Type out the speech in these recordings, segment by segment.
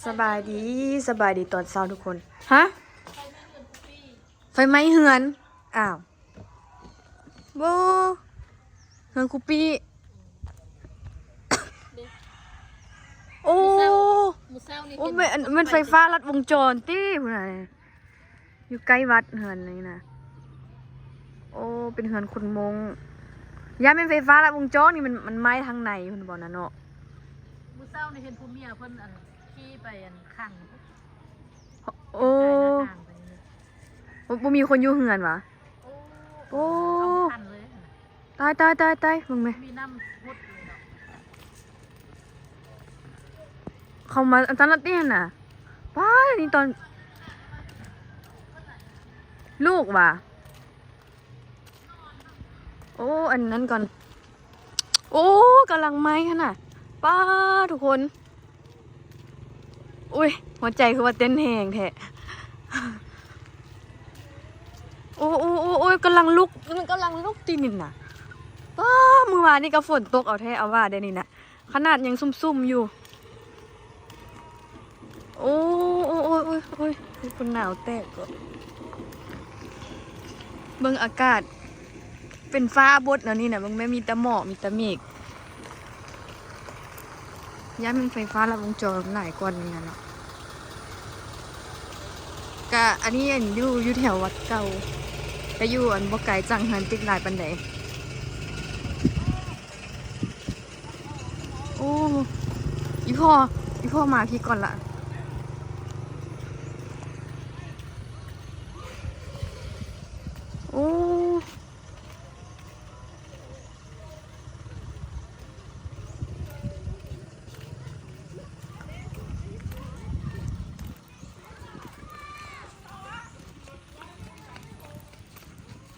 ສະບາຍດີ ສະບາຍດີຕອນເຊົ້າທຸກຄົນ. ຮະ? ໄຟໄໝ້ເຮືອນ? ອ້າວ ບໍ່ ເຮືອນຄູປີ້. ໂອ້ ມື້ເຊົ້າ ມື້ເຊົ້ານີ້ ໂອ້ ເປັນ ແມ່ນ ແມ່ນໄຟຟ້າລັດວົງຈອນຕິ ພຸ້ນນະ. ຢູ່ໃກ້ວັດເຮືອນນີ້ນະ. ໂອ້ ເປັນເຮືອນຄົນມົ້ງ. ຢ້ານແມ່ນໄຟຟ້າລັດວົງຈອນນີ້ ມັນ ມັນໄໝ້ທາງໃນພຸ້ນບໍ່ນະເນາະ. ມື້ເຊົ້ານີ້ເຫັນຜູ້ເມຍເພິ່ນ ອັນ ຂີ່ໄປ ອັນ ຂັງ ໂອ້ ໄປໜ້າຕ່າງໄປນີ້. ບໍ່ ບໍ່ມີຄົນຢູ່ເຮືອນຫວາ? ໂອ້ ໂອ້ ເອົາບໍ່ທັນເລີຍ. ຕາຍ ຕາຍ ຕາຍ ຕາຍ ເບິ່ງແມະ ມີນ້ຳຫົດເລີຍເນາະ. ເຂົ້າມາອັນຕະລາດນີ້ຫັ້ນນະ. ປ້າ ນີ້ຕອນ ລູກຫວາ? ໂອ້ ອັນນັ້ນກ່ອນ. ໂອ້ ກຳລັງໄໝ້ຫັ້ນນະ. ປ້າ ທຸກຄົນ. ໂອ້ຍ ຫົວໃຈຄືວ່າເຕັ້ນແຮງແທ້. ໂອ້ ໂອ້ ໂອ້ ໂອ້ຍ ກຳລັງລຸກ ມັນກຳລັງລຸກຕິນີ້ນະ. ປ້າ ມື້ວານນີ້ກໍຝົນຕົກເອົາແທ້ເອົາວ່າເດ້ນີ້ນະ ຂະໜາດຍັງຊຸ່ມໆຢູ່. ໂອ້ ໂອ້ຍ ໂອ້ຍ ໂອ້ຍ ໂອ້ຍ ຄົນໜາວແຕກກໍ ເບິ່ງອາກາດ ເປັນຟ້າບົດແນວນີ້ນະ ເບິ່ງແມ່ ມີແຕ່ໝອກ ມີແຕ່ເມກ. ຢ້ານແມ່ນໄຟຟ້າລັດວົງຈອນຫຼາຍກວ່ານີ້ນະເນາະ. ກະອັນນີ້ ອັນ ຢູ່ ຢູ່ແຖວວັດເກົ່າ ກະຢູ່ ອັນ ບໍ່ໄກຈາກເຮືອນຕິກຫຼາຍປານໃດ. ໂອ້ ອີ່ພໍ່ ອີ່ພໍ່ມາພີ້ກ່ອນລະ. ໂອ້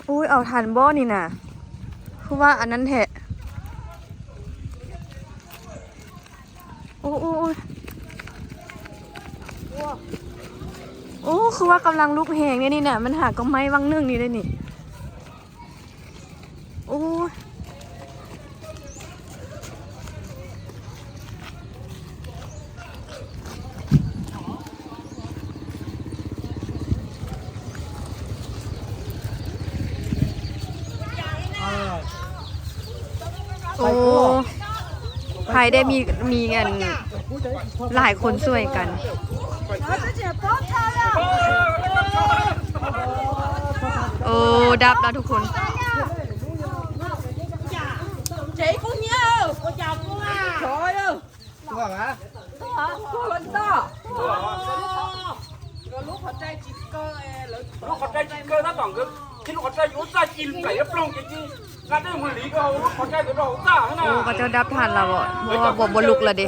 ໂອ້ຍ ເອົາທັນບໍ່ນີ້ນະ ຄືວ່າອັນນັ້ນແທ້. ໂອ້ ໂອ້ ໂອ້ຍ ໂອ້ ຄືວ່າກຳລັງລຸກແຮງເດ້ນີ້ນະ ມັນຫາກໍໄໝ້ວັງໜຶ່ງນີ້ເດ້ນີ້. ໂອ້ຍ ໂອ້ ໃຜໄດ້ມີ ມີອັນ ຫຼາຍຄົນຊ່ວຍກັນ. ໂອ້ ດັບແລ້ວທຸກຄົນ. ໂອ້ ເຂົາເຈົ້າດັບທັນແລ້ວບໍ່? ເພາະວ່າບໍ່ ບໍ່ລຸກແລ້ວເດ້.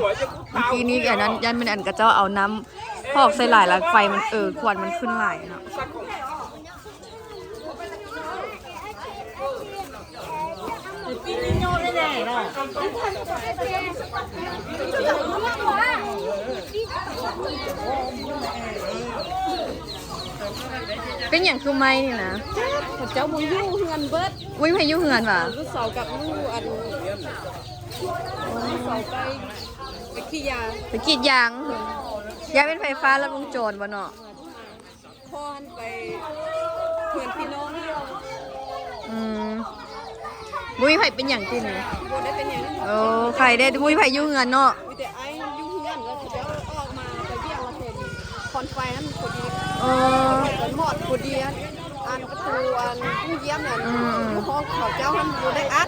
ເມື່ອກີ້ນີ້ອັນນັ້ນ ຢ້ານແມ່ນອັນເຂົາເຈົ້າເອົານ້ຳພອກໃສ່ຫຼາຍ ແລ້ວໄຟມັນ ເອີ ຄວັນມັນຂຶ້ນຫຼາຍເນາະ. ເປັນຫຍັງຄືໄໝ້ນີ້ນະ? ເຂົາເຈົ້າບໍ່ຢູ່ເຮືອນເບິດ. ບໍ່ມີໃຜຢູ່ເຮືອນຫວາ? ລູກສາວກັບລູກອັນ ລູກສາວໄປ ໄປຂີ້ຢາງ ໄປກຣີດຢາງ. ຢ້ານແມ່ນໄຟຟ້າລັດວົງຈອນບໍ່ເນາະ? ພໍ່ຫັ້ນໄປເຮືອນພີ່ນ້ອງ. ອືມ ບໍ່ມີໃຜເປັນຫຍັງຕິນີ້? ບໍ່ໄດ້ເປັນຫຍັງ. ໂອ້ ໄຄເດ້ ບໍ່ມີໃຜຢູ່ເຮືອນເນາະ. ມີແຕ່ອ້າຍຢູ່ເຮືອນ ແລ້ວເຂົາເຈົ້າອອກມາໄປວຽກ ແລ້ວເຫັນຄວັນໄຟຫັ້ນພໍດີ. ເອີ ໄຟມັນມອດພໍດີ. ອັນປະຕູ ອັນ ຫ້ອງຢ້ຽມນັ້ນ ອືມ ຫ້ອງເຂົາເຈົ້າຫັ້ນບໍ່ໄດ້ອັດ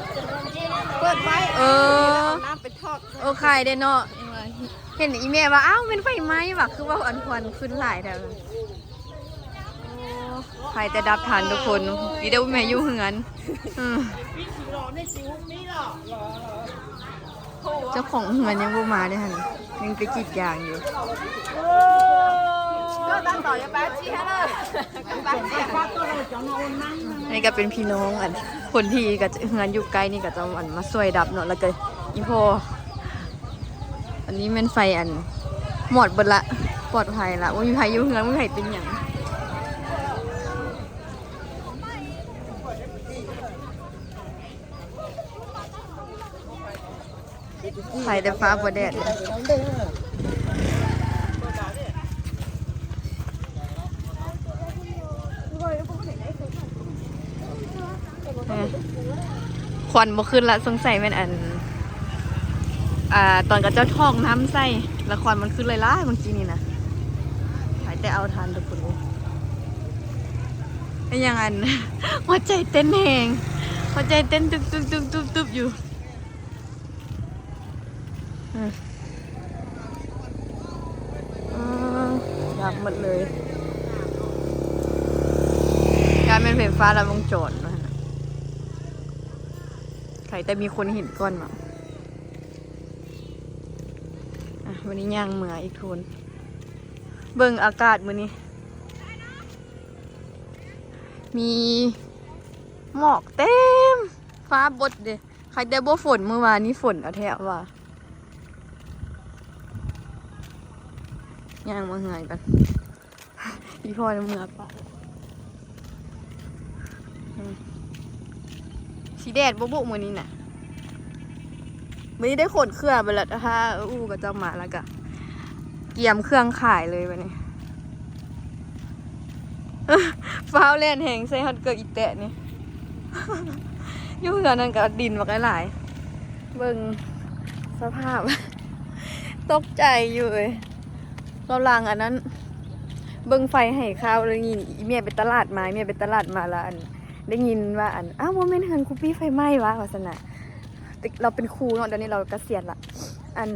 ເປີດໄວ້. ເອີ ເອົານ້ຳໄປຖອກ. ໂອ້ ໄຄເດ້ເນາະ. ເຫັນອີ່ແມ່ວ່າ ອ້າວ ແມ່ນໄຟໄໝ້ຫວາ ຄືວ່າອັນຄວັນຂຶ້ນຫຼາຍແທ້. ໂອ້ ໃຜແຕ່ດັບທັນທຸກຄົນ ດີແຕ່ບໍ່ແມ່ນຢູ່ເຮືອນ. ເອີ ເຈົ້າຂອງເຮືອນຍັງບໍ່ມາເດ້ຫັ້ນ ຍັງໄປກຣີດຢາງຢູ່. ອັນນີ້ກໍເປັນພີ່ນ້ອງ ອັນ ຄົນທີ່ກໍເຮືອນຢູ່ໃກ້ນີ້ ກໍຈະ ອັນ ມາຊ່ວຍດັບເນາະ ແລ້ວກໍອີ່ພໍ່. ອັນນີ້ແມ່ນໄຟ ອັນ ມອດເບິດລະ ປອດໄພລະ ບໍ່ມີໃຜຢູ່ເຮືອນ ບໍ່ມີໃຜເປັນຫຍັງ. ໃຜແຕ່ຟ້າບໍ່ແດດເລີຍ. ຄວັນບໍ່ຂຶ້ນລະ ສົງໄສແມ່ນອັນ ອ່າ ຕອນເຂົາເຈົ້າຖອກນ້ຳໃສ່ ລະຄວັນມັນຂຶ້ນຫຼາຍໆ ເມື່ອກີ້ນີ້ນະ. ໃຜແຕ່ເອົາທັນທຸກຄົນເອີຍ. ເປັນຫຍັງອັນ ຫົວໃຈເຕັ້ນແຮງ ຫົວໃຈເຕັ້ນຕຶບໆໆໆຢູ່. ອືມ ອືມ ດັບໝົດເລີຍ. ກາຍແມ່ນໄຟຟ້າລັດວົງຈອນວ່າຊັ້ນນະ. ໃຜແຕ່ມີຄົນເຫັນກ່ອນເນາະ. ອ່ະ ວັນນີ້ຍ່າງເມືອອີກທຸກຄົນ. ເບິ່ງອາກາດມື້ນີ້ ມີໝອກເຕັມຟ້າບົດເດ. ໃຄແຕ່ບໍ່ຝົນ ມື້ວານນີ້ຝົນເອົາແທ້ວ່າ. ຍ່າງມາເຮືອນກ່ອນ ອີພໍ່ເມືອປະ. ອືມ ຊິແດດບໍ່ບຸມື້ນີ້ນະ? ມື້ນີ້ໄດ້ຂົນເຄື່ອງໄປແລ້ວ ຖ້າອູ່ເຂົາເຈົ້າມາແລ້ວກະກຽມເຄື່ອງຂາຍເລີຍບັດນີ້. ຟ້າວແລ່ນແຮງໃສ່ຮອດເກີບອີແຕະນີ້. ຢູ່ເຮືອນນັ້ນກໍດິນບັກຫຼາຍໆ. ເບິ່ງສະພາບ ຕົກໃຈຢູ່ເອີຍ. ລາວຫຼັງອັນນັ້ນ ເບິ່ງໄຟໃຫ້ຂ່າວ ໄດ້ຍິນອີແມ່ໄປຕະຫຼາດມາ ອີແມ່ໄປຕະຫຼາດມາລະ ອັນ ໄດ້ຍິນວ່າ ອັນ ອ້າວ ບໍ່ແມ່ນເຮືອນຄູປີ້ໄຟໄໝ້ຫວາ ວ່າຊັ້ນນະ. ແຕ່ລາວເປັນຄູເນາະ ດຽວນີ້ລາວກະສຽນລະ ອັນ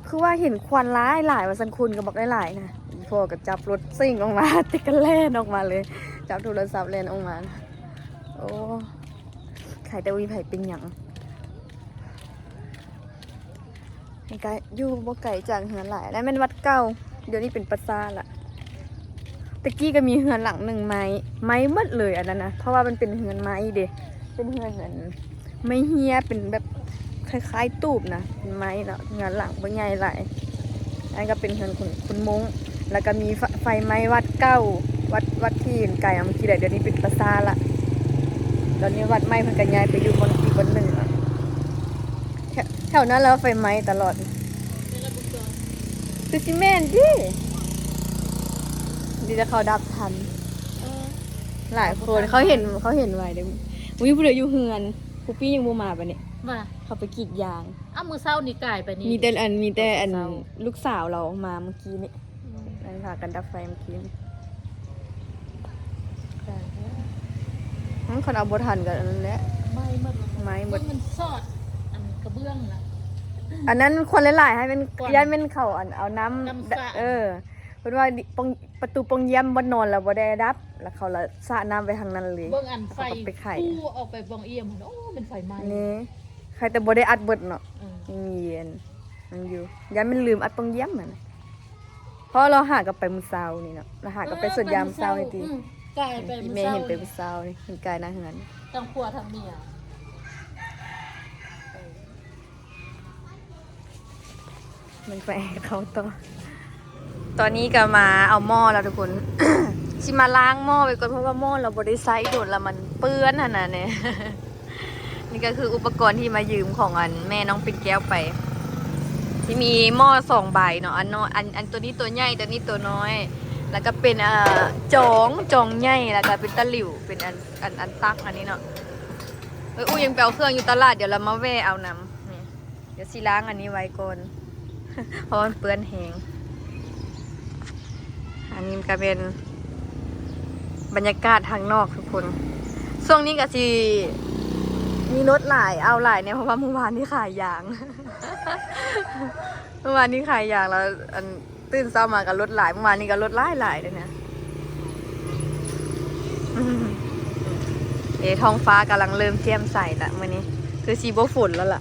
ຄືວ່າເຫັນຄວັນຫຼາຍໆ ວ່າຊັ້ນ ຄົນກໍບັກຫຼາຍໆນະ. ພໍ່ກໍຈັບລົດຊິ່ງອອກມາ ແຕ່ກໍແລ່ນອອກມາເລີຍ ຈັບໂທລະສັບແລ່ນອອກມາ. ໂອ້ ໃຄແຕ່ບໍ່ມີໃຜເປັນຫຍັງ. ນີ້ກະຢູ່ບໍ່ໄກຈາກເຮືອນຫຼາຍ ນັ້ນແມ່ນວັດເກົ່າ ດຽວນີ້ເປັນປາສາດລະ. ແຕ່ກີ້ກໍມີເຮືອນຫຼັງໜຶ່ງໄໝ້ ໄໝ້ໝົດເລີຍອັນນັ້ນນະ ເພາະວ່າມັນເປັນເຮືອນໄມ້ເດ ເປັນເຮືອນອັນ ໄມ້ເຮຍ ເປັນແບບຄ້າຍໆຕູບນະ ເປັນໄມ້ເນາະ. ເຮືອນຫຼັງບໍ່ໃຫຍ່ຫຼາຍ ອັນນັ້ນກໍເປັນເຮືອນຄົນ ຄົນມົ້ງ. ແລ້ວກໍມີ ໄຟ ໄຟໄໝ້ວັດເກົ່າ ວັດ ວັດທີ່ໄກເມື່ອກີ້ແຫຼະ ດຽວນີ້ເປັນປາສາດລະ. ດຽວນີ້ວັດໃໝ່ເພິ່ນກໍຍ້າຍໄປຢູ່ບ່ອນອີກບ່ອນໜຶ່ງລະ. ແຖວ ແຖວນັ້ນລະໄຟໄໝ້ຕະຫຼອດ ຄືຊິແມ່ນຕິ. ດີແຕ່ເຂົາດັບທັນ. ເອີ ຫຼາຍຄົນເຂົາເຫັນ ເຂົາເຫັນໄວເດ້. ບໍ່ມີຜູ້ໃດຢູ່ເຮືອນ ຄູປີ້ຍັງບໍ່ມາປານນີ້ ວ່າເຂົາໄປກຣີດຢາງ. ອ້າວ ມື້ເຊົ້ານີ້ກາຍໄປນີ້ ມີແຕ່ອັນ ມີແຕ່ອັນ ຕອນເຊົ້າ ລູກສາວລາວມາເມື່ອກີ້ນີ້. ອືມ ນັ້ນພາກັນດັບໄຟເມື່ອກີ້ນີ້. ອືມ ຄັນເອົາບໍ່ທັນກໍອັນນັ້ນແຫຼະ ໄໝ້ໝົດ ໄໝ້ໝົດ. ມັນຊອດອັນກະເບື້ອງນະ ອັນນັ້ນຄວັນຫຼາຍໆ ໃຫ້ມັນ ຄວັນ ຢ້ານແມ່ນເຂົາອັນເອົານ້ຳ ນ້ຳສາດ ເອີ ເພິ່ນວ່າປ່ອງ ປະຕູປ່ອງຢ້ຽມບ່ອນນອນລະບໍ່ໄດ້ດັບ ລະເຂົາລະສາດນ້ຳໄວ້ທາງນັ້ນເລີຍ. ເບິ່ງອັນໄຟ ເຂົາກໍໄປໄຂ ປູອອກໄປປ່ອງຢ້ຽມຫັ້ນ ໂອ້ ແມ່ນໄຟໄໝ້ນີ້. ໃຄແຕ່ບໍ່ໄດ້ອັດເບິດເນາະ. ອືມ ຍັງມີອັນນັ້ນຢູ່ ຢ້ານແມ່ນລືມອັດປ່ອງຢ້ຽມຫັ້ນ. ເພາະລາວຫາກັບໄປມື້ເຊົ້ານີ້ເນາະ ລາວຫາກັບໄປສວນຢາມເຊົ້ານີ້ຕິ. ອືມ ກາຍໄປມື້ເຊົ້າ ແມ່ເຫັນໄປມື້ເຊົ້ານີ້ ເຫັນກາຍໜ້າເຮືອນ ທັງຜົວທັງເມຍ. ມັນໄປເຂົ້າຕໍ່. ຕອນນີ້ກໍມາເອົາໝໍ້ແລ້ວທຸກຄົນ ຊິມາລ້າງໝໍ້ໄວ້ກ່ອນ ເພາະວ່າໝໍ້ລາວບໍ່ໄດ້ໃຊ້ດົນລະ ມັນເປື້ອນຫັ້ນນະແນ່. ນີ້ກໍຄືອຸປະກອນທີ່ມາຢືມຂອງອັນແມ່ນ້ອງປິ່ນແກ້ວໄປ ທີ່ມີໝໍ້ສອງໃບເນາະ ອັນນ້ອຍ ອັນ ອັນໂຕນີ້ໂຕໃຫຍ່ ໂຕນີ້ໂຕນ້ອຍ ແລ້ວກໍເປັນ ເອີ ຈອງ ຈອງໃຫຍ່ ແລ້ວກໍເປັນຕະຫຼິວ ເປັນອັນ ອັນ ອັນຕັກອັນນີ້ເນາະ. ເອີ ອູ່ຍັງໄປເອົາເຄື່ອງຢູ່ຕະຫຼາດ ດຽວລາວມາແວ່ເອົານຳ. ນີ້ ດຽວຊິລ້າງອັນນີ້ໄວ້ກ່ອນ ເພາະມັນເປື້ອນແຮງ. ອັນນີ້ມັນກະເປັນບັນຍາກາດທາງນອກທຸກຄົນ. ຊ່ວງນີ້ກະຊິມີລົດຫຼາຍ ເອົາຫຼາຍແດ່ ເພາະວ່າມື້ວານນີ້ຂາຍຢາງ ມື້ວານນີ້ຂາຍຢາງແລ້ວ ອັນ ຕື່ນເຊົ້າມາກະລົດຫຼາຍ ມື້ວານນີ້ກະລົດຫຼາຍໆເລີຍນະ. ເອ ທ້ອງຟ້າກຳລັງເລີ່ມແຈ່ມໃສລະ ມື້ນີ້ຄືຊິບໍ່ຝົນແລ້ວລະ.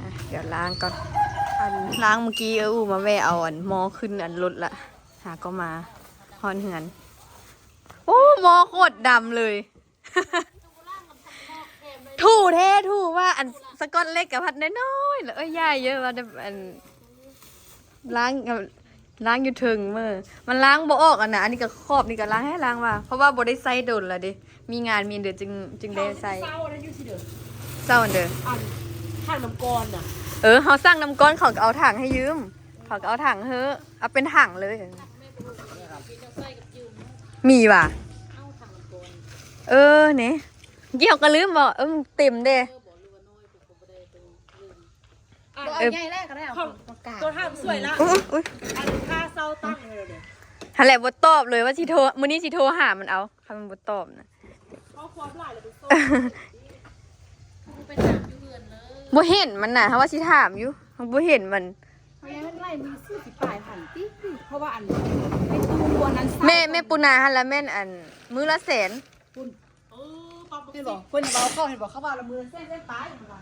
ອ່ະ ດຽວລ້າງກ່ອນ ອັນ ລ້າງມື້ກີ້ ເອີ ອູ່ມາແວ່ເອົາອັນໝໍ້ຂຶ້ນອັນລົດລະ ຫາກໍມາຮອດເຮືອນ. ໂອ້ ໝໍ້ໂຄດດຳເລີຍ ຖູແທ້ຖູວ່າ ອັນສະກອດເລັກກະພັດນ້ອຍໆ ແລ້ວ ເອີຍ ຢາເຢີວ່າ ອັນ ລ້າງ ລ້າງຢູ່ເທິງເມີ ມັນລ້າງບໍ່ອອກອັນນະ. ອັນນີ້ກະຂອບນີ້ກະລ້າງໃຫ້ລ້າງວ່າ ເພາະວ່າບໍ່ໄດ້ໃຊ້ດົນລະເດ ມີງານມີອັນເດີ ຈຶ່ງ ຈຶ່ງໄດ້ໃຊ້. ເຊົ້າອັນເດີ ອັນຖັງນ້ຳກ້ອນນະ ເອີ ເຮົາສັ່ງນ້ຳກ້ອນ ເຂົາກະເອົາຖັງໃຫ້ຢືມ ເຂົາກະເອົາຖັງເຮີ ເອົາເປັນຖັງເລີຍ. ມີຫວາ ເອົາຖັງນ້ຳກ້ອນ ເອີ ນີ້ ເມື່ອກີ້ເຮົາກໍລືມເບາະ ເອີ ມັນເຕັມເດ້. ອ່ະ ເອີ ເອົາໃຫຍ່ແລ້ວກໍໄດ້ ເອົາຂອງປະກາດ ຕົວທາງສວຍລະ ອຸ້ຍ ອຸ້ຍ ອັນຄ່າເຊົ່າຕັ້ງໃຫ້ເຮົາເດ້. ຫັ້ນແຫຼະ ບໍ່ຕອບເລີຍວ່າຊິໂທ ມື້ນີ້ຊິໂທຫາມັນເອົາ ຄັນມັນບໍ່ຕອບນະ. ຂໍ້ຄວາມຫຼາຍແລ້ວໄປສົ່ງ ໄປຖາມຢູ່ເຮືອນເລີຍ. ບໍ່ເຫັນມັນນະ ເຮົາວ່າຊິຖາມຢູ່ ເຮົາບໍ່ເຫັນມັນ. ເຮົາຍັງໄລ່ມີສີ່ສິບປາຍພັນຕິ ເພາະວ່າອັນ ໄປຕູ້ອັນນັ້ນ ແມ່ ແມ່ປູນາຫັ້ນລະແມ່ນອັນ ມື້ລະແສນ ເອີ ເຫັນບໍ່ ເພິ່ນເວົ້າເຂົາ ເຫັນບໍ່ ເຂົາວ່າລະມື້ແສນ ແສນປາຍ ເພິ່ນວ່າ.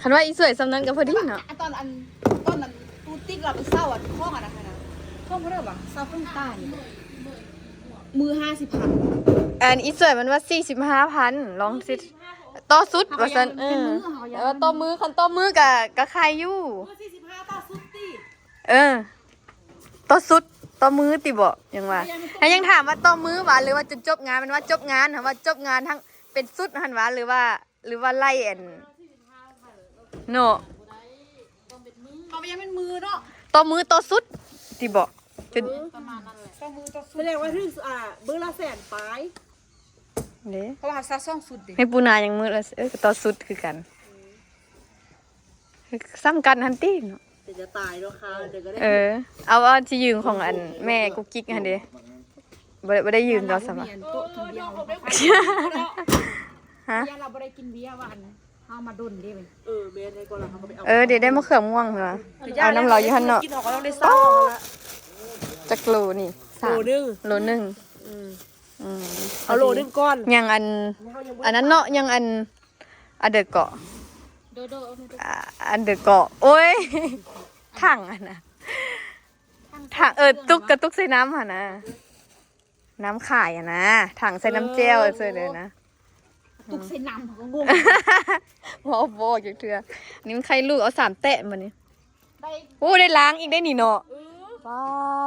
ຄັນວ່າອີສວຍສ່ຳນັ້ນກໍພໍດີເນາະ. ອັນຕອນ ອັນ ຕອນນັ້ນຕູຕິກລາວໄປເຊົ່າອັນຂອງອັນນັ້ນນະ ຂອງເທົ່າໃດວະ ຊາວຄົນຕາຍນີ້ ມື້ຫ້າສິບພັນ ອັນອີສວຍມັນວ່າສີ່ສິບຫ້າພັນ ລອງຊິ ຕໍ່ຊຸດວ່າຊັ້ນ. ເອີ ເອີ ຕໍ່ມື້ ຄັນຕໍ່ມື້ກໍ ກໍໄຄຢູ່ ມື້ສີ່ສິບຫ້າຕໍ່ຊຸດຕິ. ເອີ ຕໍ່ຊຸດ ຕໍ່ມື້ຕິເບາະ ຍັງວ່າ ແລ້ວຍັງຖາມວ່າຕໍ່ມື້ຫວາ ຫຼືວ່າຈົນຈົບງານ ແມ່ນວ່າຈົບງານ ຫາວ່າຈົບງານທັງເປັນຊຸດຫັ້ນຫວາ ຫຼືວ່າ ຫຼືວ່າໄລ່ອັນ ເນາະ ເອົາໄປຍັງເປັນມື້ເນາະ ຕໍ່ມື້ຕໍ່ຊຸດຕິເບາະ ຈົນ ເອີ ປະມານນັ້ນແຫຼະ ຕໍ່ມື້ຕໍ່ຊຸດ ສະແດງວ່າຖືກ ອ່າ ມື້ລະແສນປາຍເດ້ ເພາະວ່າເຮົາຊາວສອງຊຸດເດ້. ແມ່ປູນາຍັງມື້ລະ ເອີ ກໍຕໍ່ຊຸດຄືກັນ. ສ່ຳກັນຫັ້ນຕິເນາະ ເປັນຈະຕາຍເນາະ ຄ່າເດີກໍໄດ້. ເອີ ເອົາ ເອົາທີ່ຢືມຂອງອັນແມ່ກຸກກິກຫັ້ນເດ້ ບໍ່ໄດ້ ບໍ່ໄດ້ຢືມດອກສຳຫລັບ ຮະ ຢ້ານລາວບໍ່ໄດ້ກິນເບຍວ່າອັນ ເຮົາມາດົນເດ້. ເອີ ແມ່ນ ໃຫ້ກ່ອນລະເຮົາກໍໄປເອົາ ເອີ ເດ ໄດ້ມະເຂືອມ່ວງເນາະ ເອົານຳລາວຢູ່ຫັ້ນເນາະ ກິນເຮົາກໍຕ້ອງໄດ້ເຊົ່າລະ. ຈັກໂລນີ້ ໂລໜຶ່ງ ໂລໜຶ່ງ ອືມ ອືມ ເອົາໂລໜຶ່ງກ່ອນ ຍັງອັນ ອັນນັ້ນເນາະ ຍັງອັນ ອັນເດີເກາະ ໂດໂດ ອັນເດີເກາະ ໂອ້ຍ ຖັງຫັ້ນນະ ຖັງ ເອີ ຕຸກກະຕຸກໃສ່ນ້ຳຫັ້ນນະ ນ້ຳຂາຍຫັ້ນນະ ຖັງໃສ່ນ້ຳແຈ່ວ ເອີ ໃສ່ເລີຍນະ ຕຸກໃສ່ນ້ຳ ເຮົາກໍງົງ ເວົ້າບໍ່ອອກຈັກເທື່ອ. ນີ້ມັນໄຂ່ລູກ ເອົາສາມແຕະມານີ້ ໄດ້ ໂອ້ ໄດ້ລ້າງອີກໄດ້ນີ້ເນາະ ເອີ ວ້າ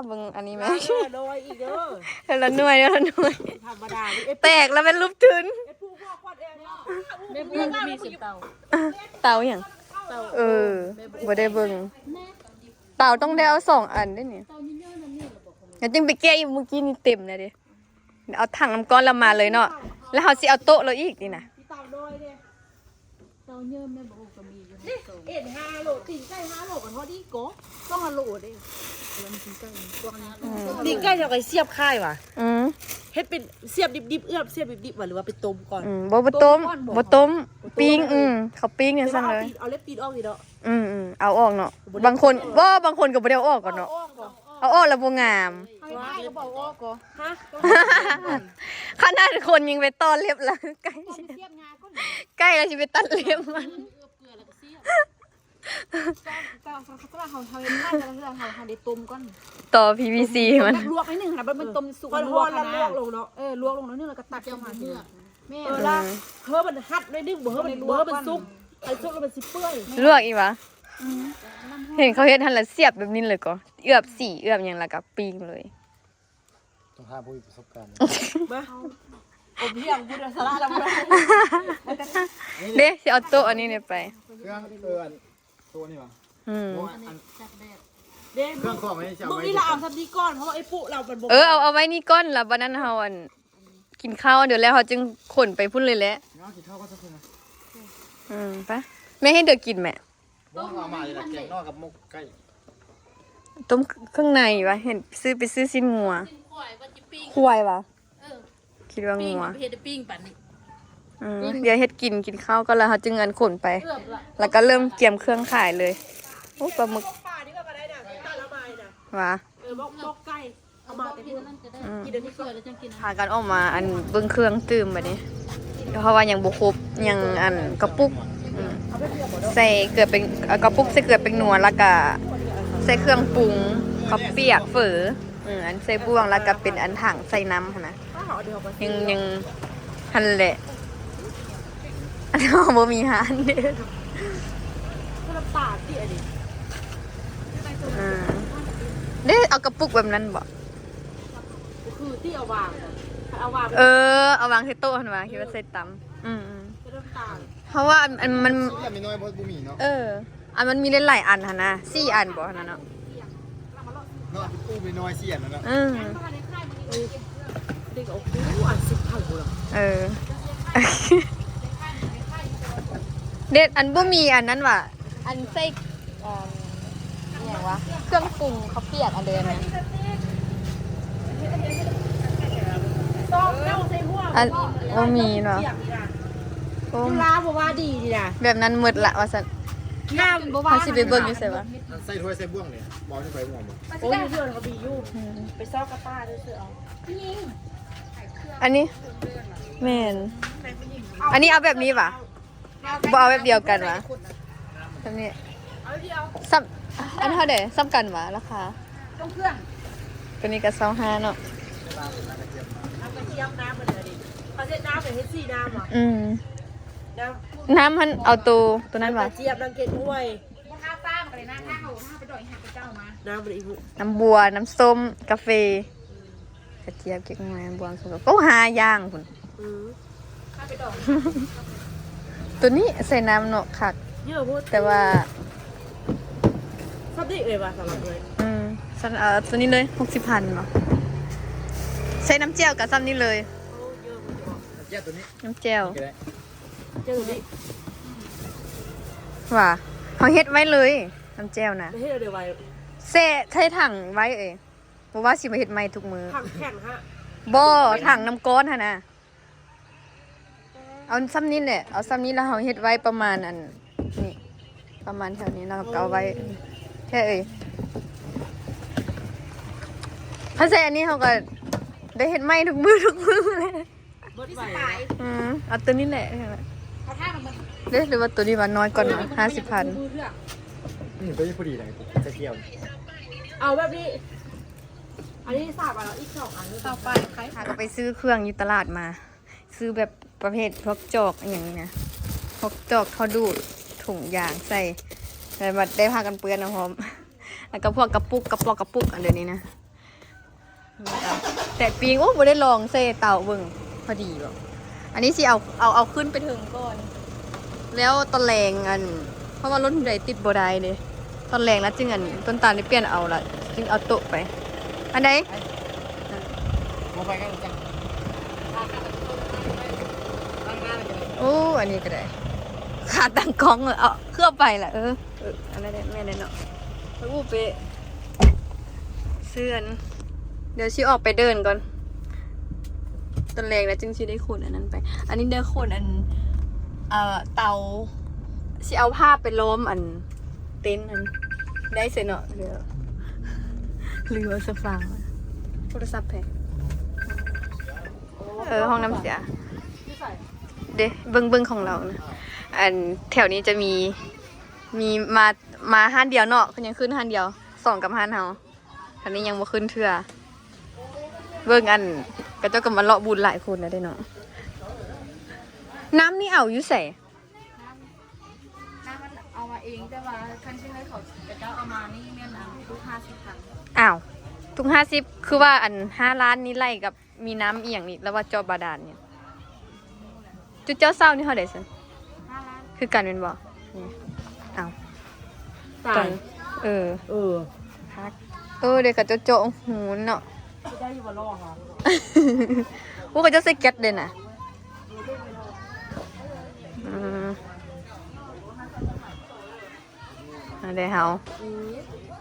ເບິ່ງອັນນີ້ແມ່ ເທື່ອລະໜ່ວຍອີກເດີ ເທື່ອລະໜ່ວຍ ເທື່ອລະໜ່ວຍ ທຳມະດາ ແຕກລະແມ່ນຮູບທຶນ ເອັດຜູ້ພວກຄວັນແອງເນາະ ແມ່ບຸ້ງມີສິບເຕົາ ເຕົາຫຍັງ ເຕົາ ເອີ ບໍ່ໄດ້ເບິ່ງ ເຕົາຕ້ອງໄດ້ເອົາສອງອັນເດ້ນີ້ ແລ້ວຈຶ່ງໄປແກະອີກ ມື້ກີ້ນີ້ເຕັມແລ້ວເດ້. ເອົາຖັງນ້ຳກ້ອນລາວມາເລີຍເນາະ ແລ້ວເຮົາຊິເອົາໂຕະລາວອີກນີ້ນະ ເຕົານ້ອຍເດ້ ເຕົາເຍີ້ມແມ່ນບໍ່ ກໍມີຢູ່ ນີ້ ເອັນຫ້າໂລ ຕີນໄກ່ຫ້າໂລກໍພໍດີກໍ ສອງໂລເດ້ ແລ້ວມັນຕີນໄກ່ພວກນີ້ ອືມ ຕີນໄກ່ເຮົາກໍສຽບຂາຍຫວາ ອືມ ເຮັດເປັນສຽບດິບໆ ເອືອບສຽບດິບໆຫວາ ຫຼືວ່າໄປຕົ້ມກ່ອນ ອືມ ບໍ່ ບໍ່ຕົ້ມ ຕົ້ມກ່ອນບໍ່ ບໍ່ຕົ້ມ ບໍ່ຕົ້ມ ປີ້ງ ເລີຍ ອືມ ເຂົາປີ້ງຈັ່ງຊັ້ນເລີຍ ເອົາເລັບຕີນອອກນີ້ເນາະ ອືມໆ ເອົາອອກເນາະ ບໍ່ໄດ້ ບາງຄົນ ບໍ່ ບາງຄົນກໍບໍ່ໄດ້ເອົາອອກກໍເນາະ ເອົາອອກກໍເອົາອອກ ເອົາອອກແລ້ວບໍ່ງາມ ເຮົາເຮັດໃຫ້ກໍບໍ່ອອກກໍ ຮະ ຂະໜາດຄົນຍັງໄປຕໍ່ເລັບລະ ໄກ່ ຕ້ອງໄປສຽບງາກ່ອນ ໄກ່ລະຊິໄປຕັດເລັບມັນ ເອີ ເກືອລະກໍສຽບ ເຮົາ ເຮົາເຮັດໄດ້ແຕ່ລະເທື່ອ ເຮົາ ເຮົາໄດ້ຕົ້ມກ່ອນ ຕໍ່ ພີວີຊີ ມັນ ແບບລວກໜ້ອຍໜຶ່ງຫັ້ນນະ ມັນຕົ້ມສຸກ ເອີ ລວກຫັ້ນນະ ລວກລົງເນາະ ເອີ ລວກລົງໜ້ອຍໜຶ່ງ ແລ້ວກໍຕັກຂຶ້ນມາ ແມ່ນ ເອີ ລະ ເຮີ້ມັນຫັດໜ້ອຍໜຶ່ງ ບໍ່ເຮີ້ມັນ ບໍ່ເຮີ້ມັນສຸກ ຄັນສຸກແລ້ວມັນຊິເປື່ອຍ ລວກອີກຫວາ ອືມ ເຫັນເຂົາເຮັດຫັ້ນລະ ສຽບແບບນີ້ເລີຍກໍ ເອືອບສີເອືອບຫຍັງ ແລ້ວກໍປີ້ງເລີຍ ຕ້ອງຖາມຜູ້ມີປະສົບການ ມາ ອົບຮຽງພຸດທະສາລະລະບໍ່ໄດ້ ເດ້ ຊິເອົາໂຕະອັນນີ້ໄປ ເຄື່ອງ ເອີ ອັນ ໂຕະນີ້ຫວາ ອືມ ບໍ່ ອັນ ເດ້ ເຄື່ອງຂອງນີ້ຊິເອົາໄວ້ ມື້ນີ້ລະເອົາຊ່ຳນີ້ກ່ອນ ເພາະວ່າໄອ້ປຸລາວມັນບໍ່ ເອີ ເອົາ ເອົາໄວ້ນີ້ກ່ອນ ລະບາດນັ້ນເຮົາ ອັນ ກິນເຂົ້າ ດຽວແລ້ວເຮົາຈຶ່ງຂົນໄປພຸ້ນເລີຍແຫຼະ ກິນເຂົ້າກໍຈະ ອືມ ໄປ ແມ່ເຮັດເດີກິນແມ່ ບໍ່ ເອົາມານີ້ລະ ແກງໜໍ່ກັບໝົກໄກ່ ຕົ້ມເຄື່ອງໃນຫວາ ເຫັນຊື້ ໄປຊື້ຊີ້ນງົວ ຄວາຍຫວາ ເອີ ຄິດວ່າງົວ ເຮັດປີ້ງປານນີ້ ອືມ ດຽວເຮັດກິນ ກິນເຂົ້າກ່ອນ ແລ້ວເຮົາຈຶ່ງອັນຂົນໄປ ແລ້ວກໍເລີ່ມກຽມເຄື່ອງຂາຍເລີຍ ໂອ້ ປາໝຶກ ຫວາ ເອີ ໝົກ ໝົກໄກ່ ເອົາມາແຕ່ພຸ້ນ ອືມ ພາກັນອອກມາອັນເບິ່ງເຄື່ອງຕື່ມບາດນີ້ ເພາະວ່າຍັງບໍ່ຄົບ ຍັງອັນກະປຸກ ອືມ ໃສ່ເກືອແປ້ງ ເອົາກະປຸກໃສ່ເກືອແປ້ງນົວ ແລ້ວກະໃສ່ເຄື່ອງປຸງ ເຂົ້າປຽກ ເຝີ ອືມ ອັນໃສ່ບ່ວງ ແລ້ວກະເປັນອັນຖັງໃສ່ນ້ຳຫັ້ນນະ ຍັງ ຍັງ ຫັ້ນແຫຼະ ອັນນີ້ບໍ່ມີຮ້ານເດ້ ນ້ຳຕານຕິອັນນີ້ ອ່າ ເດ້ ເອົາກະປຸກແບບນັ້ນບໍ່ ຄືທີ່ເອົາວາງ ເອົາວາງ ເອີ ເອົາວາງໃສ່ໂຕະຫັ້ນຫວາ ຄິດວ່າໃສ່ຕຳ ອືມໆ ເພາະວ່າອັນ ອັນມັນ ເອີ ອັນມັນມີຫຼາຍໆອັນຫັ້ນນະ ສີ່ອັນບໍ່ຫັ້ນນະເນາະ ເນາະ ເປັນຕູ້ນ້ອຍໆສີ່ອັນນັ້ນເນາະ ອືມ ໂອ້ໂຫ ອັນສິບພັນພຸ້ນລະ ເອີ ເດັດ ອັນບໍ່ມີອັນນັ້ນຫວາ ອັນໃສ່ ເອີ່ມ ອີ່ຫຍັງຫວາ ເຄື່ອງປຸງເຂົ້າປຽກອັນເດີນນະ ອັນ ບໍ່ມີເນາະ ໂອ້ ຢູ່ລາວບໍ່ວ່າດີນີ້ນະ ແບບນັ້ນໝົດລະວ່າຊັ້ນ ນ້ຳບໍ່ວ່າ ເຮົາຊິໄປເບິ່ງຢູ່ໃສຫວາ ອັນໃສ່ຖ້ວຍໃສ່ບ່ວງນີ້ ບໍ່ໄດ້ໄປຮ່ວມບໍ່ ໂອ້ຍ ຢູ່ເຮືອນເຂົາມີຢູ່ ອືມ ໄປຊອກກັບປ້າເດີ ຊື້ເອົາ ອັນນີ້ ແມ່ນ ອັນນີ້ເອົາແບບນີ້ຫວາ ບໍ່ເອົາແບບດຽວກັນຫວາ ແບບນີ້ ສ່ຳ ອັນເທົ່າໃດ ສ່ຳກັນຫວາ ລາຄາ ຕົວນີ້ກໍຊາວຫ້າເນາະ ນ້ຳກະຈຽມ ນ້ຳເພິ່ນເດ ເຂົາເຮັດນ້ຳເປັນເຮັດສີ່ນ້ຳຫວາ ອືມ ນ້ຳຫັ້ນເອົາໂຕ ໂຕນັ້ນຫວາ ນ້ຳກະຈຽມ ນ້ຳເກັກຮວຍ ບໍ່ທາຟ້າມັນກໍໄດ້ນະ ທາເຂົາ ເຮົາໄປດອຍຫາເຂົາເຈົ້າມາ ນ້ຳບໍ່ໄດ້ອີກ ນ້ຳບົວ ນ້ຳສົ້ມ ກາເຟ ກະຈຽບ ເກັກຮວຍ ບົວ ສົ້ມ ໂອ້ ຫ້າຢ່າງພຸ້ນ ອືມ ໂຕນີ້ໃສ່ນ້ຳເນາະ ຄັກ ເຍອະໂພດ ແຕ່ວ່າ ຊຳນີ້ເອີຍວ່າ ສຳລັບເອີຍ ອືມ ຊັ້ນເອົາໂຕນີ້ເລີຍ ຫົກສິບພັນເນາະ ໃສ່ນ້ຳແຈ່ວກໍຊ່ຳນີ້ເລີຍ ໂອ້ ເຍອະໂພດ ແຈ່ວໂຕນີ້ ນ້ຳແຈ່ວ ນີ້ກໍໄດ້ ແຈ່ວໂຕນີ້ ຫວາ ເຮົາເຮັດໄວ້ເລີຍ ນ້ຳແຈ່ວນະ ເຮັດເອົາໄວ້ ແຊ່ໃສ່ຖັງໄວ້ເອີຍ ບໍ່ວ່າຊິມາເຮັດໃໝ່ທຸກມື້ ຖັງແຂງຫະ ບໍ່ ຖັງນ້ຳກ້ອນຫັ້ນນະ ເອົາຊ່ຳນີ້ແຫຼະ ເອົາຊ່ຳນີ້ແລ້ວເຮົາເຮັດໄວ້ປະມານອັນນີ້ ປະມານແຖວນີ້ ແລ້ວເຮົາກໍເອົາໄວ້ ແທ້ເອີຍ ຖ້າໃສ່ອັນນີ້ເຮົາກໍໄດ້ເຮັດໃໝ່ທຸກມື້ ທຸກມື້ເລີຍ ເບິດໄວ ອືມ ເອົາໂຕນີ້ແຫຼະ ເອົາຖ້າມັນ ເດ້ ຫຼືວ່າໂຕນີ້ວ່ານ້ອຍກ່ອນເນາະ ຫ້າສິບພັນ ອືມ ໂຕນີ້ພໍດີນະ ໃສ່ແຈ່ວ ເອົາແບບນີ້ ອັນນີ້ສາມອັນ ແລ້ວອີກສອງອັນ ຕໍ່ໄປ ຫາກໍໄປຊື້ເຄື່ອງຢູ່ຕະຫຼາດມາ ຊື້ແບບປະເພດພວກຈອກອີ່ຫຍັງນີ້ນະ ພວກຈອກ ທໍ່ດູດ ຖົງຢາງໃສ່ ແລ້ວບັດໄດ້ຜ້າກັນເປື້ອນນຳພ້ອມ ແລ້ວກໍພວກກະປຸກ ກະປ໋ອກ ກະປຸກ ອັນດຽວນີ້ນະ ແຕະປີ້ງ ໂອ້ ບໍ່ໄດ້ລອງໃສ່ເຕົາເບິ່ງ ພໍດີບໍ່ ອັນນີ້ຊິເອົາ ເອົາ ເອົາຂຶ້ນໄປເທິງກ່ອນ ແລ້ວຕອນແລງ ອັນ ເພາະວ່າລົດໃດຕິດບໍ່ໄດ້ເດ້ ຕອນແລງລະຈຶ່ງ ອັນ ຕົ້ນຕານໄດ້ປ່ຽນເອົາລະ ຈຶ່ງເອົາໂຕະໄປ ອັນໃດ ບໍ່ໄປກັນຈັກ ໂອ້ ອັນນີ້ກໍໄດ້ ຂາຕັ້ງກ້ອງ ເອີ ເອົາ ຄືເອົາໄປລະ ເອີ ເອີ ອັນນັ້ນແຫຼະ ແມ່ນແຫຼະເນາະ ໂອ້ ເປະ ເຊື່ອນ ດຽວຊິອອກໄປເດີ່ນກ່ອນ ຕອນແລງແລ້ວຈຶ່ງຊິໄດ້ຂົນອັນນັ້ນໄປ ອັນນີ້ໄດ້ຂົນອັນ ເອີ ເຕົາ ຊິເອົາຜ້າໄປລ້ອມອັນເຕັນຫັ້ນ ໄດ້ເສຍເນາະ ຫຼືວ່າສະຟາ ໂທລະສັບໃຜ ເອີ ຫ້ອງນ້ຳເສຍ ເດ້ ເບິ່ງ ເບິ່ງຂອງລາວນະ ອັນແຖວນີ້ຈະມີ ມີມາ ມາຮ້ານດຽວເນາະ ເພິ່ນຍັງຂຶ້ນຮ້ານດຽວ ສອງກັບຮ້ານເຮົາ ອັນນີ້ຍັງບໍ່ຂຶ້ນເທື່ອ ເບິ່ງ ອັນ ເຂົາເຈົ້າກໍມາເລາະບຸນຫຼາຍຄົນແລ້ວເດ້ເນາະ ນ້ຳນີ້ເອົາຢູ່ໃສ? ນ້ຳ ນ້ຳມັນເອົາມາເອງ ແຕ່ວ່າຄັນຊິໃຫ້ເຂົາ ເຂົາເຈົ້າເອົາມານີ້ແມ່ນ ອ່າ ທຸກຫ້າສິບພັນ ອ້າວ ທຸກຫ້າສິບ ຄືວ່າ ອັນ ຫ້າລ້ານນີ້ໄລ່ກັບ ມີນ້ຳອີ່ຫຍັງນີ້ ລະວ່າເຈາະບາດານນີ້ ຈຸດເຈົ້າເຊົ່ານີ້ເທົ່າໃດຊັ້ນ? ຫ້າລ້ານ ຄືກັນແມ່ນບໍ່? ນີ້ ອ້າວ ຕາຍ ເອີ ເອີ ເອີ ເດ ເຂົາເຈົ້າເຈາະຮູເນາະ ຊິໄດ້ຢູ່ບໍ່ລໍຫາ ໂອ້ ເຂົາເຈົ້າໃສ່ແກັດເດ້ນະ ອືມ ອັນໃດເຮົາ ອືມ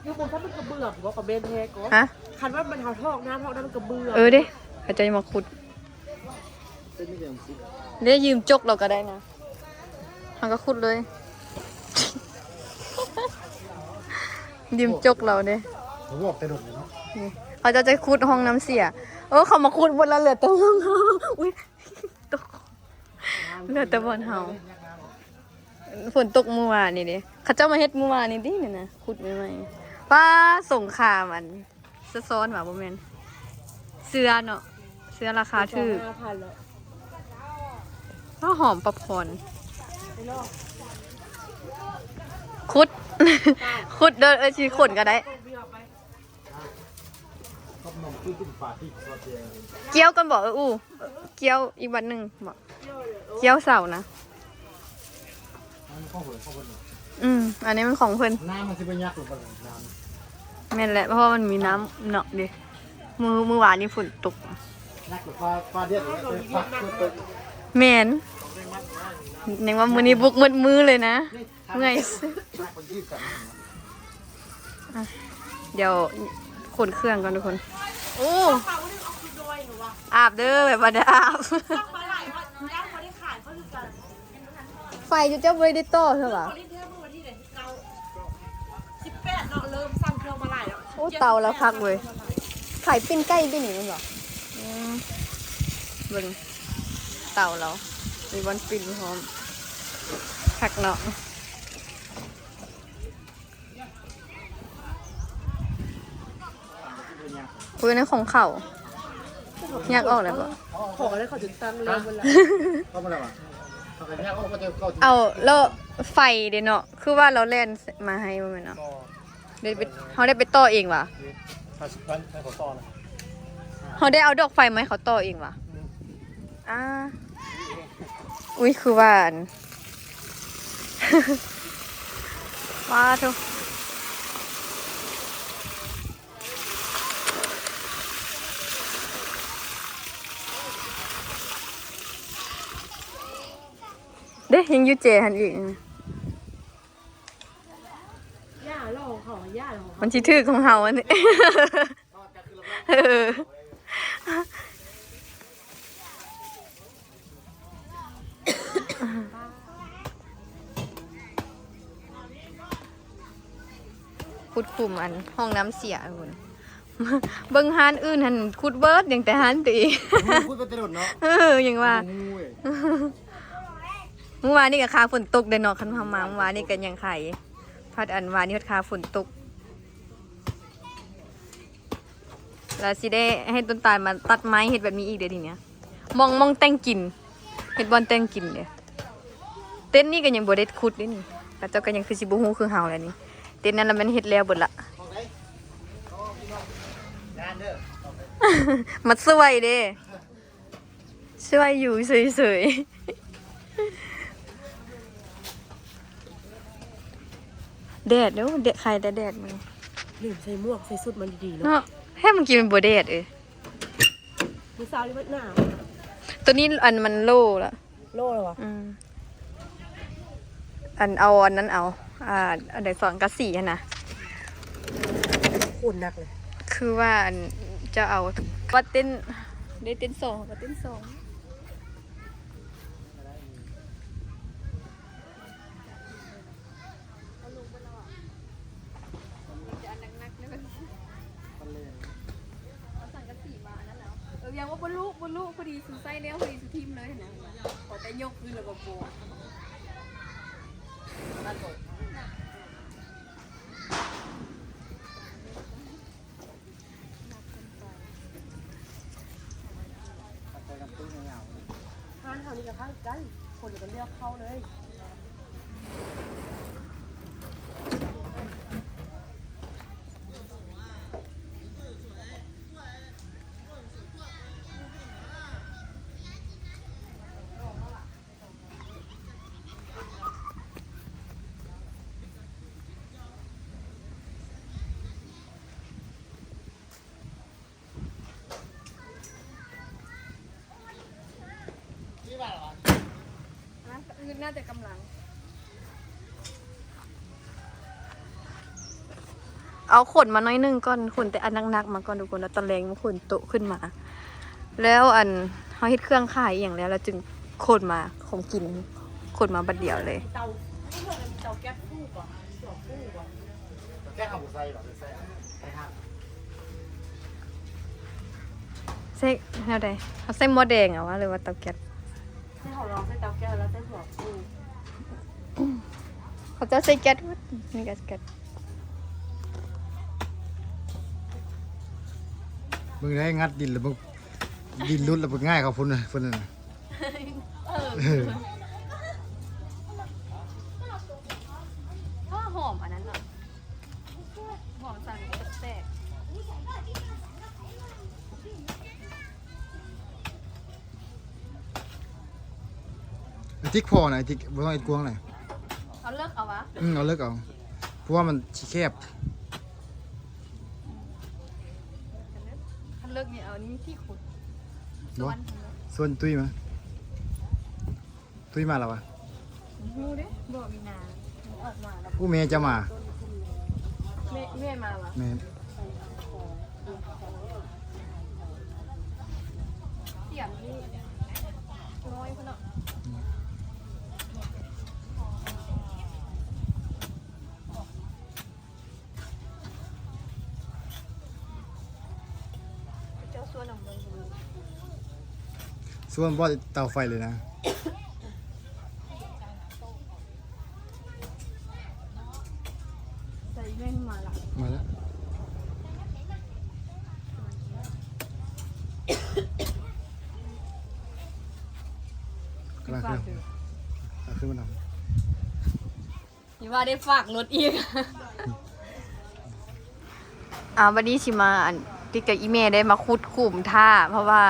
ຢູ່ບໍ່ຊັ້ນມັນກະເບືອບໍ່ ກະແມ່ນແທ້ກໍ ຮະ ຄັນວ່າມັນເຮົາຖອກນ້ຳ ຖອກນ້ຳມັນກະເບືອ ເອີເດ້ ເຂົາເຈົ້າມາຂຸດ ເດ້ ຢືມຈົກລາວກໍໄດ້ນະ ເຮົາກໍຂຸດເລີຍ ຢືມຈົກລາວເດ້ ບອກແຕ່ດົນເນາະ ນີ້ ເຂົາເຈົ້າຈະຂຸດຫ້ອງນ້ຳເສຍ ໂອ້ ເຂົາມາຂຸດໝົດລະ ເຫຼືອແຕ່ຫ້ອງເຮົາ ອຸ້ຍ ຕົກ ເຫຼືອແຕ່ບ່ອນເຮົາ ຝົນຕົກມື້ວານນີ້ເດ້ ເຂົາເຈົ້າມາເຮັດມື້ວານນີ້ຕິ ນີ້ນະ ຂຸດໃໝ່ໆ ປ້າ ສົງຄາມ ອັນ ສະຊ້ອນຫວາ ບໍ່ແມ່ນ ເສື້ອເນາະ ເສື້ອລາຄາຖືກ ຫ້າພັນແລ້ວ ອ້າວ ຫອມປັບຄອນ ຂຸດ ຂຸດເດີ ເອີ ຊິຂົນກໍໄດ້ ກ່ຽວກ່ອນບໍ ເອີ ອູ່ ກ່ຽວອີກບັດໜຶ່ງບໍ ກ່ຽວເສົານະ ອືມ ອັນນີ້ມັນຂອງເພິ່ນ ນ້ຳມັນຊິບໍ່ຍັກລົງໄປ ນ້ຳ ແມ່ນແຫຼະ ເພາະວ່າມັນມີນ້ຳເນາະເດ້ ມື້ ມື້ວານນີ້ຝົນຕົກ ແມ່ນ ຍັງວ່າມື້ນີ້ບຸກໝົດມື້ເລີຍນະ ເມື່ອຍ. ອ່ະ ດຽວຂົນເຄື່ອງກ່ອນທຸກຄົນ. ໂອ້ ອາບເດີ ແບບວ່າໄດ້ອາບ. ໄຟເຈົ້າບໍ່ໄດ້ຕໍ່ເທື່ອຫວາ? ສິບແປດເນາະ ເລີ່ມສັ່ງເຄື່ອງມາຫຼາຍແລ້ວ. ໂອ້ ເຕົາລາວຄັກເວີຍ ຂາຍປີ້ງໄກ່ປີ້ງຫຍັງແມ່ນບໍ່? ອືມ ເບິ່ງເຕົາລາວ ມີບ່ອນປີ້ງພ້ອມ ຄັກເນາະ. ອຸ້ຍ ນັ້ນຂອງເຂົາ ແຍກອອກແລ້ວບໍ່? ຂອງອັນນັ້ນເຂົາຈະຕັ້ງແລ້ວເບິ່ງລະ ເອົາມາແລ້ວຫວາ? ເຂົາກໍແຍກອອກ ເຂົາຈະເຂົ້າ ເອົາແລ້ວໄຟເດເນາະ ຄືວ່າລາວແລ່ນມາໃຫ້ບໍ່ແມ່ນເນາະ? ບໍ່ ໄດ້ໄປ ເຮົາໄດ້ໄປຕໍ່ເອງຫວາ? ຫ້າສິບພັນໃຫ້ເຂົາຕໍ່ນະ ເຮົາໄດ້ເອົາດອກໄຟມາໃຫ້ເຂົາຕໍ່ເອງຫວາ? ອືມ ອ່າ ອຸ້ຍ ຄືວ່າອັນ ປາໂທ ເດ້ ຍັງຢູ່ເຈຫັ້ນອີກ. ຢ່າລໍເຂົາ ຢ່າລໍເຂົາ ມັນຊິຖືກຂອງເຮົາອັນນີ້ ເອີ. ຂຸດຂຸມອັນຫ້ອງນ້ຳເສຍພຸ້ນ. ເບິ່ງຮ້ານອື່ນຫັ້ນຂຸດເບິດ ຍັງແຕ່ຮ້ານຕົວເອງ ໂອ້ຍ ຂຸດເບິດແຕ່ດົນເນາະ. ເອີ ຍັງວ່າ ບໍ່ຮູ້ເວີຍ ມື້ວານນີ້ກໍຄາຝົນຕົກເດ້ເນາະ ຄັນເຮົາມາມື້ວານນີ້ກໍຍັງໄຄ ພັດອັນວານນີ້ພັດຄາຝົນຕົກ ແລ້ວຊິໄດ້ໃຫ້ຕົ້ນຕານມາຕັດໄມ້ເຮັດແບບນີ້ອີກເດ້ທີເນີ້ຍ. ໝ່ອງ ໝ່ອງແຕ່ງກິນ ເຮັດບ່ອນແຕ່ງກິນເດ້. ເຕັນນີ້ກໍຍັງບໍ່ໄດ້ຂຸດເດ້ນີ້ ເຂົາເຈົ້າກໍຍັງຄືຊິບໍ່ຮູ້ຄືເຮົາແຫຼະນີ້. ເຕັນນັ້ນລະແມ່ນເຮັດແລ້ວເບິດລະ ມາຊ່ວຍເດ້ ຊ່ວຍຢູ່ເສີຍໆ. ແດດເດີ ແດດ ໄຄແຕ່ແດດມື້ ລືມໃສ່ໝວກ ໃສ່ຊຸດມັນດີໆເນາະ ເນາະ. ແທ້ ມື້ກີ້ມັນບໍ່ແດດເອີຍ. ມື້ເຊົ້ານີ້ມັນໜາວ. ໂຕນີ້ອັນມັນໂລລະ ໂລລະຫວາ? ອືມ ອັນເອົາອັນນັ້ນເອົາ ອ່າ ອັນໃດສອງກະສີຫັ້ນນະ. ໂຄດໜັກເລີຍ ຄືວ່າອັນເຈົ້າເອົາ ວ່າເຕັນ ໄດ້ເຕັນສອງ ເຮົາກໍເຕັນສອງ. ເອົາລົງໄປແລ້ວອະ ມັນຈະອັນໜັກໆເລີຍ ເອົາສັງກະສີມາອັນນັ້ນແລ້ວ. ເອີ ຍັງວ່າບໍ່ລຸ ບໍ່ລຸ ພໍດີຊູໃສ່ແລ້ວ ພໍດີຊູຖິ້ມເລີຍຫັ້ນນະ. ຂໍແຕ່ຍົກຂຶ້ນແລ້ວກໍບໍ່ ຮ້ານເຮົານີ້ກໍຄ້າຍກັນ ຄົນກໍເລືອກເຂົ້າເລີຍ.ເອົາຂົນມາໜ້ອຍໜຶ່ງກ່ອນ ຂົນແຕ່ອັນໜັກໆມາກ່ອນທຸກຄົນ ແລ້ວຕອນແລງມາຂົນໂຕະຂຶ້ນມາ. ແລ້ວອັນ ເຮົາເຮັດເຄື່ອງຂາຍອີ່ຫຍັງແລ້ວ ແລ້ວຈຶ່ງຂົນມາ ຂອງກິນ ຂົນມາບັດດຽວເລີຍ. ເຕົາ ເຕົາແກັສຟູບໍ່? ແກ້ເຮົາບໍ່ໃສ່ຫວາ? ໃສ່ ໃສ່ຫາ ໃສ່ແນວໃດ? ເຮົາໃສ່ໝໍ້ແດງເອົາຫວາ ຫຼືວ່າເຕົາແກັສ? ໃສ່ເຮົາລອງໃສ່ເຕົາແກັສ ແລ້ວໃສ່ຫົວຟູ. ເຂົາເຈົ້າໃສ່ແກັສໝົດ ມີແກັສ ແກັສ. ເບິ່ງໄດ້ ງັດດິນແລ້ວ ເບິ່ງ ດິນຫຼຸດແລ້ວ ເບິ່ງງ່າຍເຂົາພຸ້ນນະ ເພິ່ນນະ. ເອີ ເອີ ຫອມອັນນັ້ນເນາະ ຫອມສັງແຕກ. ໄອ້ຕິກພໍນະ ໄອ້ຕິກ ບໍ່ຕ້ອງເຮັດກວ້າງນະ. ເອົາເລິກເອົາຫວາ? ອືມ ເອົາເລິກເອົາ ເພາະວ່າມັນຊິແຄບ. ຄັນເລິກນີ້ເອົານີ້ທີ່ຂຸດ. ບໍ່ ຊວນຕຸ້ຍມາ ຕຸ້ຍມາແລ້ວວະ ບໍ່ຮູ້ເດ້ ບໍ່ມີນາ ອອກມາແລ້ວ ໂອ້ ແມ່ເຈົ້າມາ ແມ່ ແມ່ມາວະ ແມ່ນ ສຽງນີ້ນ້ອຍພຸ້ນເນາະ. ເຈົ້າຊວນອອກມາຢູ່ ຊວນບໍ່ເຕົາໄຟເລີຍນະ ໃສ່ແມ່ນມາລະ ມາລະ ກຳລັງຂຶ້ນ ກຳລັງຂຶ້ນມານຳ. ທີ່ວ່າໄດ້ຝາກລົດອີກ ອ່າ ບັດນີ້ຊິມາ ອັນ ຕິດກັບອີ່ແມ່ໄດ້ມາຂຸດຂຸມຖ້າ ເພາະວ່າ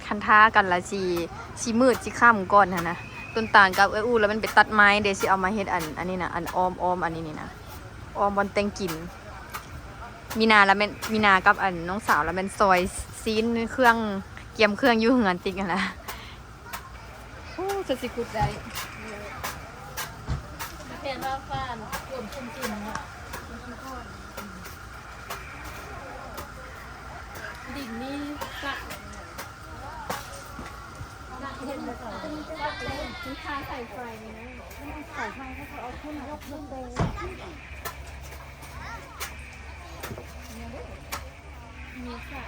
ຄັນຖ້າກັນລະຊິ ຊິມືດຊິຄ່ຳກ່ອນຫັ້ນນະ. ຕົ້ນຕານກັບເອື້ອຍອູ້ລະແມ່ນໄປຕັດໄມ້ເດ ຊິເອົາມາເຮັດ ອັນ ອັນນີ້ນະ ອັນອ້ອມ ອ້ອມອັນນີ້ນີ້ນະ ອ້ອມບ່ອນແຕ່ງກິນ. ມີນາລະແມ່ນ ມີນາກັບ ອັນ ນ້ອງສາວລະແມ່ນຊອຍຊີ້ນເຄື່ອງ ກຽມເຄື່ອງຢູ່ເຮືອນຕິກຫັ້ນນະ. ໂອ້ ຈະຊິຂຸດໄດ້ ແມ່ນວ່າຟ້ານ ກວມຄຸມກິນເນາະ ດິນນີ້ກະ ກະເຮັດແລ້ວກໍ ມັນຄາສາຍໄຟນີ້ນະ ສາຍໄຟເຂົາເອົາຂຶ້ນ ຍົກຂຶ້ນໄປ ມີສາຍ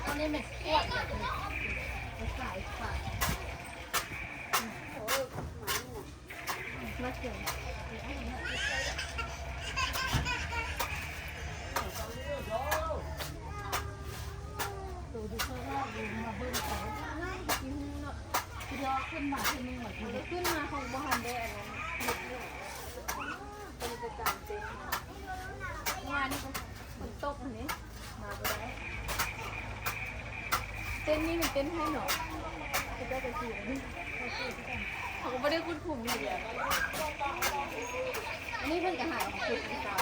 ອັນນີ້ແມ່ນຂວດ ສາຍຂວດ ມາເກີນ ໂຕທີ່ເຂົາວ່າຢູ່ມາເບິ່ງເຂົາ ຊິຮູ້ເນາະ ຄືວ່າຂຶ້ນມາເທື່ອໜຶ່ງ ຂຶ້ນມາເຂົາບໍ່ທັນໄດ້ອັນນັ້ນ ເປັນໄປຕາມເຕັນ ເມື່ອວານນີ້ກໍຝົນຕົກຫັ້ນເດ້ ມາບໍ່ໄດ້ ເຕັນນີ້ມັນເຕັນໃຫ້ເນາະ ເຂົາເຈົ້າໄປຊື້ອັນນີ້ ເຂົາກໍບໍ່ໄດ້ຂຸດຂຸມຢູ່ເດ ອັນນີ້ເພິ່ນກໍຫາຂຸດຄືເກົ່າ.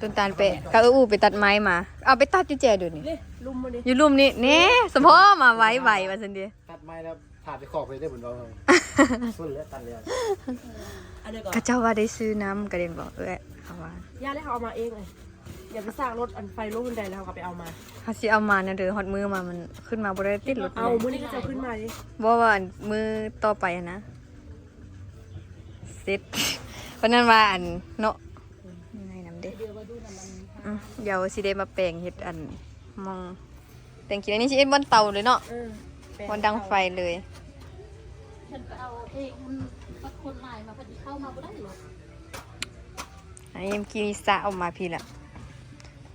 ຕົ້ນຕານໄປ ກັບເອື້ອຍອູ້ໄປຕັດໄມ້ມາ ເອົາໄປຕັດຢູ່ແຈດຽວນີ້ ນີ້ ລຸ່ມມັນນີ້ ຢູ່ລຸ່ມນີ້ ແນ່ ສະເພາະມາໄວໆ ວ່າຊັ້ນເດ. ຕັດໄມ້ແລ້ວ ຖ້າໄປຂອບໄປໄດ້ບຸນເວົ້າ ສຸດແລ້ວຕັດແລ້ວ ອັນນີ້ກໍ ເຂົາເຈົ້າວ່າໄດ້ຊື້ນ້ຳກະເດັນບໍ່ເອື້ອຍ ເຂົາວ່າ ຢ່າເລີຍ ເຮົາເອົາມາເອງເລີຍ ຢ່າໄປສາກລົດອັນໄຟລົງພຸ້ນໃດ ແລ້ວເຮົາກໍໄປເອົາມາ ເຮົາຊິເອົາມາແນວໃດ ຮອດມື້ມາມັນຂຶ້ນມາບໍ່ໄດ້ຕິດລົດ ເອົາມື້ນີ້ກໍຈະເອົາຂຶ້ນມາເດ້ ບໍ່ວ່າອັນມື້ຕໍ່ໄປຫັ້ນນະ ເສັດ ປານນັ້ນວ່າອັນເນາະ ມີໃນນຳເດ້ ອືມ ດຽວຊິໄດ້ມາແປງເຮັດອັນ ໝ່ອງ ແຕ່ງກິນ ອັນນີ້ຊິເຮັດບ່ອນເຕົາເລີຍເນາະ ເອີ ບ່ອນດັງໄຟເລີຍ ເພິ່ນໄປເອົາເອງ ມັນຄົນຫຼາຍມາ ເພິ່ນເຂົ້າມາບໍ່ໄດ້ເລີຍ ອັນນີ້ເມື່ອກີ້ນີ້ສະອອກມາພີ້ລະ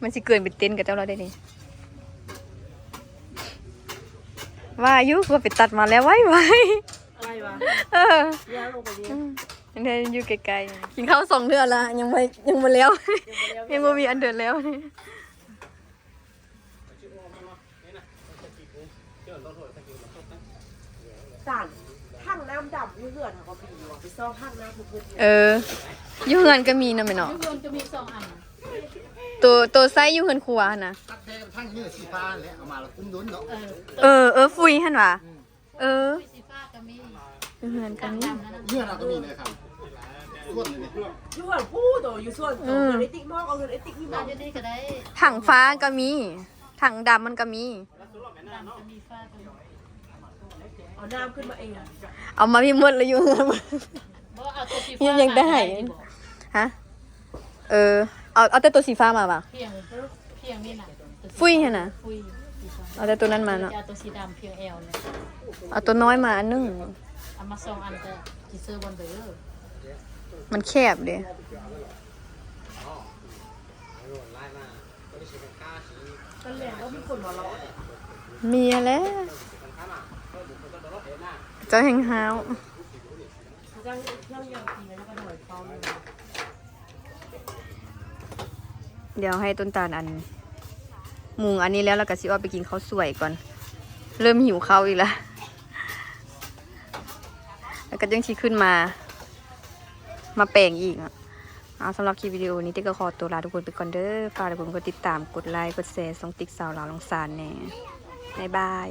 ມັນຊິເກີນໄປເຕັນຂະເຈົ້າແລ້ວເດ້ນີ້ ວ່າຢູ່ ວ່າໄປຕັດມາແລ້ວໄວໆ ໄວວະ ເອີ ຍ່າງລົງໄປນີ້ ອືມ ອັນນີ້ຢູ່ໃກ້ໆ ກິນເຂົ້າສອງເທື່ອລະ ຍັງບໍ່ ຍັງບໍ່ແລ້ວ ຍັງບໍ່ແລ້ວ ຍັງບໍ່ມີອັນເດີນແລ້ວ. ສານ ຖັງນ້ຳດຳຢູ່ເຮືອນເຮົາກໍມີຢູ່ ໄປຊອກຖັງນ້ຳຢູ່ເຮືອນ ເອີ ຢູ່ເຮືອນກໍມີນະແມ່ເນາະ ຢູ່ເຮືອນກໍມີສອງອັນ ໂຕ ໂຕໃຊ້ຢູ່ເຮືອນຄົວຫັ້ນນະ ຕັກແຕ່ທັງເນື້ອສີຟ້າຫັ້ນແຫຼະ ເອົາມາແລ້ວກຸ້ມດົນເນາະ ເອີ ເອີ ຟຸຍຫັ້ນຫວາ ອືມ ເອີ ຢູ່ເຮືອນກໍມີ ເຮືອນເຮົາກໍມີເລີຍຄັບ ສ່ວນນີ້ ຢູ່ເຮືອນຜູ້ໂຕ ຢູ່ສ່ວນໂຕ ເອີ ເຮືອນໄອ້ຕິກໝໍ້ ເອົາເຮືອນໄອ້ຕິກນີ້ມາ ຢູ່ນີ້ກໍໄດ້ ຖັງຟ້າກໍມີ ຖັງດຳມັນກໍມີ ດຳກໍມີ ຟ້າກໍມີ ເ ເອົາມາມີໝົດລະຢູ່ເຮືອນ. ບໍ່ເອົາຕົວສີຟ້າ ຍັງ ຍັງໄດ້ໃຫ້ ມາໄດ້ຢູ່ບໍ່? ຮະ? ເອີ ເອົາ ເອົາແຕ່ຕົວສີຟ້າມາຫວາ? ພຽງ ພຽງນີ້ນະ ຟຸ້ຍຫັ້ນນະ ຟຸ້ຍສີຟ້າ ເອົາແຕ່ຕົວນັ້ນມາເນາະ. ຈະເອົາຕົວສີດຳພຽງແອວນະ ເອົາຕົວນ້ອຍມາອັນໜຶ່ງ ເອົາມາສອງອັນກໍຊິເຊີບ່ອນເດີ ມັນແຄບເດ້. ມີຫັ້ນແຫຼະ ເຈົ້າແຮ່ງຫ້າວ. ດຽວໃຫ້ຕົ້ນຕານອັນ ມຸງອັນນີ້ແລ້ວ ແລ້ວກໍຊິອອກໄປກິນເຂົ້າສວຍກ່ອນ ເລີ່ມຫິວເຂົ້າອີກແລ້ວ ແລ້ວກໍຈັ່ງຊິຂຶ້ນມາ ມາແປງອີກເນາະ. ເອົາ ສຳລັບຄລິບວິດີໂອນີ້ ຕິກກໍຂໍຕົວລາທຸກຄົນໄປກ່ອນເດີ. ຝາກທຸກຄົນກົດຕິດຕາມ ກົດໄລ ກົດແຊ ຊ່ອງຕິກສາວລາວຫຼັງສານແດ່. ບາຍບາຍ.